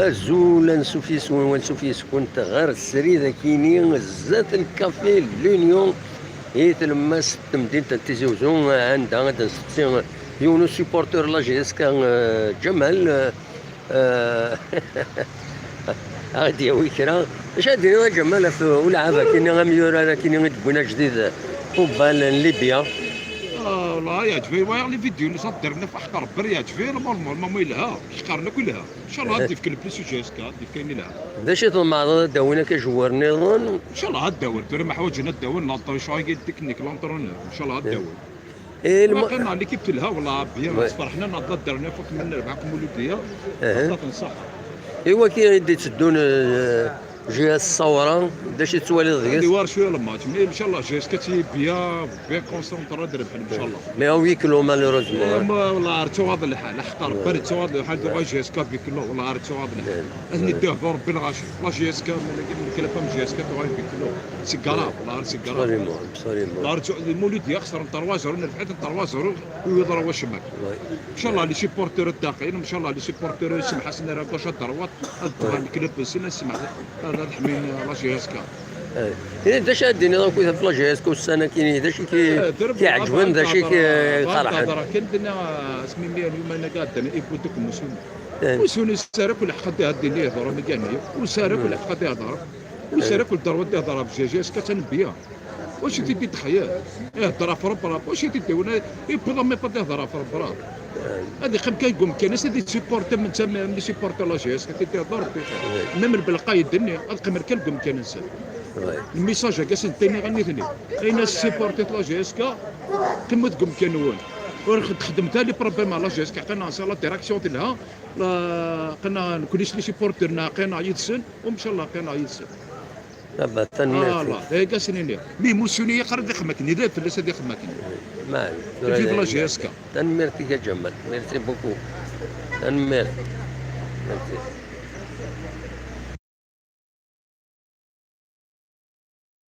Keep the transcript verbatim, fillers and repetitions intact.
Azul, ansuf yes-wen, ansuf yes-kent ɣer srid akini zdat lkafi L'Union i tlemmast n temdint n Tizi Uzzu, anda ad nseqsi yiwen usupporter n la J S K, eh, Ǧamal, eh, eh, ad d-yawi kra. Acu ad d-tiniḍ a Ǧamal ɣef ulɛab akini, amyurar akini i d-wwin ajdid, Football n Libya? Ah, والله يعجبني، وايغ les vidéos اللي صار درنا في حق ربي يعجبني، normalement، normalement يلها، حق رنا كلها. ان شاء الله غادي يفك البليس جي اس كا، غادي يفك كاين لها. D acu i tḍemɛeḍ ad d-awin akka jewwar nniḍen? ان شاء الله غادي داول، بيرو ما حواجنا داول، لونطرون شو غادي يديك نيك لونطرون، ان شاء الله غادي داول. إيه، الم- واقيلا ليكيب تلها والله بيان، فرحنا نهضر درنا فوق من ربعة مولوديه. اها. نهضر نصح. ايوا كي غادي تدون، آه، جهاز الصورة، d acu i tettwaliḍ deg-s؟ هادي وار شويه الماتش، مي ان شاء الله جي اس كا تي بيان، بيان كونسونطرا درب حنا ان شاء الله. Mais à huis clos, malheureusement, إيه، hein. ما والله راه تو هذا الحال، حق ربي راه تو هذا الحال، دو جي اس كا بي كلو، والله راه تو هذا الحال. اثني ديه دور بالغاشي، لا جي اس كا، من كلفه من جي اس كا تو بي كلو. سيجاره، والله راه سيجاره. Absolument, absolument. والله راه تو- المولوديه خسر تروا زيرو، نربحت تروا زيرو، ويضرب واش ماك. ان شاء الله لي سيبورتور الداخلين، ان شاء الله لي سيبورتور يسمح حسن راه كوش دروات، الدوان الكلوب سنا سمح هذا الحمين لا جي اس كا. إيه، d acu ad d-tiniḍ akk في la J S K ussan-agi, d acu i k-, آه، درب كيعجبن، d acu i تهضر، k-, آه، كيفرحن؟ تهضر. كان درنا سميني اليوم انا قاعد انا يقول لك مسلم. إيه. مسلم يسارك ولا حق هاد اللي يهضر ميكاني، وسارك ولا حق يهضر. وسارك ولا دار ودي يهضر بجي اس كا تنبيه. واش تدي تخيل؟ يهضر في ربرب، واش تدي ولا يبغى ما يبغى يهضر في ربرب. هذه خم كان يقوم كان سيدي سيبورتي من تم، من سيبورتي لا جي اس كا تدي يهضر. ميم البلقاي الدنيا، القمر كان يقوم كان انسان. الميساج هكا سنتيني غني ثني. اين السيبورتي لا جي اس كا؟ كم تقوم كان وين؟ ورخد خدمتها لي بروبليم لا جي اس كا، قلنا سا لا ديريكسيون ديالها، لا، قلنا نكونيش لي سيبورتر، ناقينا يدسن، وان شاء الله قينا يدسن. دابا تنميرتي. فوالا، هي كاع سنيني. مي موسيوني يقرا دي خماكني، لا فلاس دي خماكني. ما عليك. فيف لا جي اس كا. تنميرتي يا جمال. Merci beaucoup. تنميرتي. Merci.